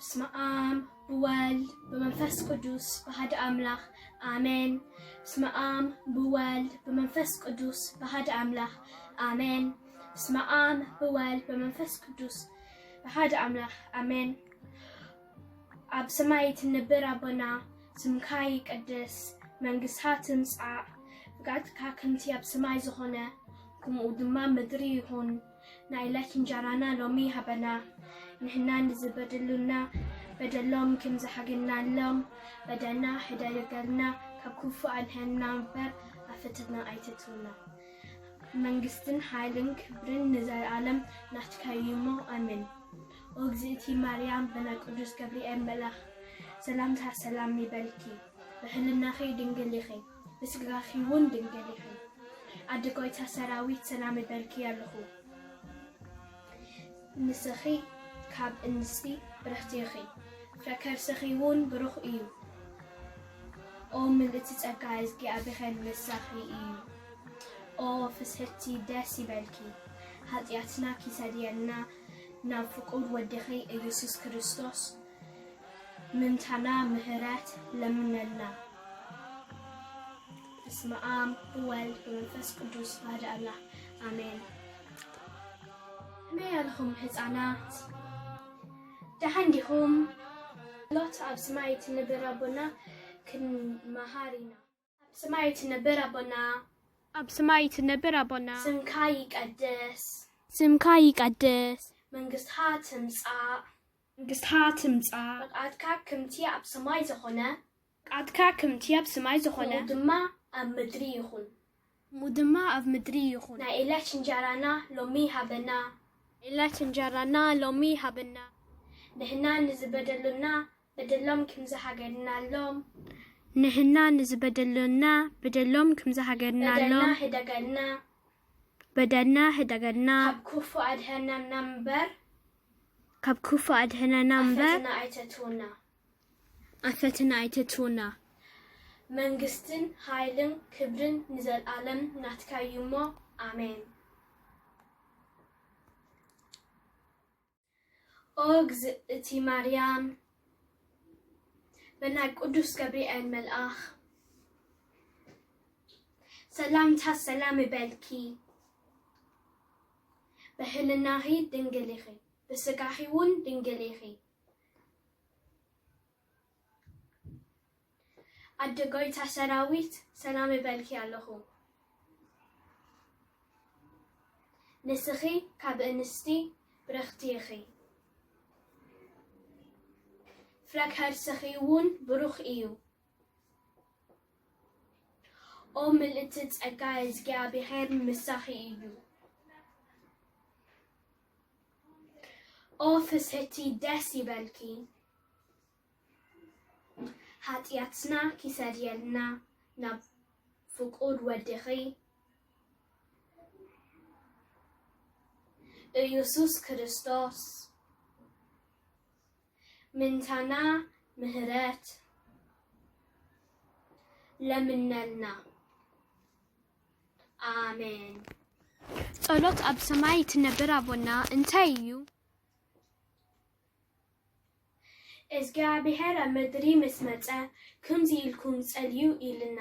በስመ አብ ብወልድ በመንፈስ ቅዱስ በሃደ አምላኽ አሜን። በስመ አብ ብወልድ በመንፈስ ቅዱስ በሃደ አምላኽ አሜን። በስመ አብ ብወልድ በመንፈስ ቅዱስ በሃደ አምላኽ አሜን። ኣብ ሰማይ ትነብር ኣቦና፣ ስምካ ይቀደስ፣ መንግስታ ትምጻእ፣ ፍቃድካ ከምቲ ኣብ ሰማይ ዝኾነ፣ ከምኡ ድማ ምድሪ ይኹን። ናይ ዕለት እንጀራና ሎሚ ሃበና፣ ንሕና ንዝበደሉና በደሎም ከም ዝሓገናሎም፣ በደልና ሕደገልና፣ ካብ ክፉእ ኣድሕነና እምበር፣ ኣብ ፈተና ኣይተእትወና። መንግስትን ሓይልን ክብርን ንዘለኣለም ናትካ እዩ እሞ፣ ኣሜን። ኦ እግዝእቲ ማርያም፣ ብናይ ቅዱስ ገብርኤል መልኣኽ ሰላምታ ሰላም ይበልኪ፣ ብሕልናኺ ድንግል ኢኺ፣ ብስጋኺ እውን ድንግል ኢኺ። ኣደ ጎይታ ሰራዊት ሰላም ይበልኪ ኣለኹ። ንስኺ ካብ እንስቲ ብርኽቲ ኢኺ፣ ፍረ ከርስኺ እውን ብሩኽ እዩ። ኦ ምልእቲ ጸጋ፣ እግዚኣብሔር ምሳኺ እዩ። ኦ ፍስሕቲ ደስ ይበልኪ፣ ኃጢኣትና ኪሰድየልና ናብ ፍቁር ወድኺ ኢየሱስ ክርስቶስ ምንታና ምህረት ለምነልና። በስመ አብ ብወልድ በመንፈስ ቅዱስ በሃደ አምላኽ አሜን። ከመይ ኣለኹም ህፃናት? ደሓን ዲኹም? ሎት ኣብ ሰማይ ትነብር ኣቦና ክንመሃር ኢና። ኣብ ሰማይ ትነብር ኣቦና፣ ኣብ ሰማይ ትነብር ኣቦና፣ ስምካ ይቀደስ፣ ስምካ ይቀደስ፣ መንግስትኻ ትምጻእ፣ መንግስትኻ ትምጻእ፣ ፍቃድካ ከምቲ ኣብ ሰማይ ዝኾነ፣ ፍቃድካ ከምቲ ኣብ ሰማይ ዝኾነ፣ ከምኡ ድማ ኣብ ምድሪ ይኹን። ከምኡ ድማ ኣብ ምድሪ ይኹን። ናይ ዕለት እንጀራና ሎሚ ሃበና። ዕለት እንጀራና ሎሚ ሃበና። ንሕና ንዝበደሉና በደሎም ከም ዝሃገድናሎም፣ ንሕና ንዝበደሉና በደሎም ከም ዝሃገድናሎም፣ በደልና ህደገልና፣ በደልና ህደገልና፣ ካብ ክፉእ ኣድሕነና እምበር፣ ካብ ክፉእ ኣድሕነና እምበር፣ ኣብ ፈተና ኣይተእትወና። ኣብ ፈተና ኣይተእትወና። መንግስትን ሓይልን ክብርን ንዘለኣለም ናትካ እዩ እሞ፣ ኣሜን። ኦ እግዝእቲ ማርያም፣ ብናይ ቅዱስ ገብርኤል መልኣኽ ሰላምታ ሰላም ይበልኪ። ብሕልናኺ ድንግል ኢኺ፣ ብስጋኺ እውን ድንግል ኢኺ። ኣደ ጎይታ ሰራዊት ሰላም ይበልኪ ኣለኹ። ንስኺ ካብ እንስቲ ብርኽቲ ኢኺ፣ ፍረ ከርስኺ እውን ብሩኽ እዩ። ኦ ምልእቲ ጸጋ፣ እግዚኣብሔር ምሳኺ እዩ። ኦ ፍስሕቲ ደስ ይበልኪ፣ ሓጢኣትና ኪሰድየልና ናብ ፍቁር ወድኺ ኢየሱስ ክርስቶስ ምንታና ምህረት ለምነልና። ኣሜን። ጸሎት ኣብ ሰማይ ትነብር ኣቦና እንታይ እዩ? እግዚኣብሔር ኣብ ምድሪ ምስ መጸ፣ ከምዚ ኢልኩም ጸልዩ ኢልና።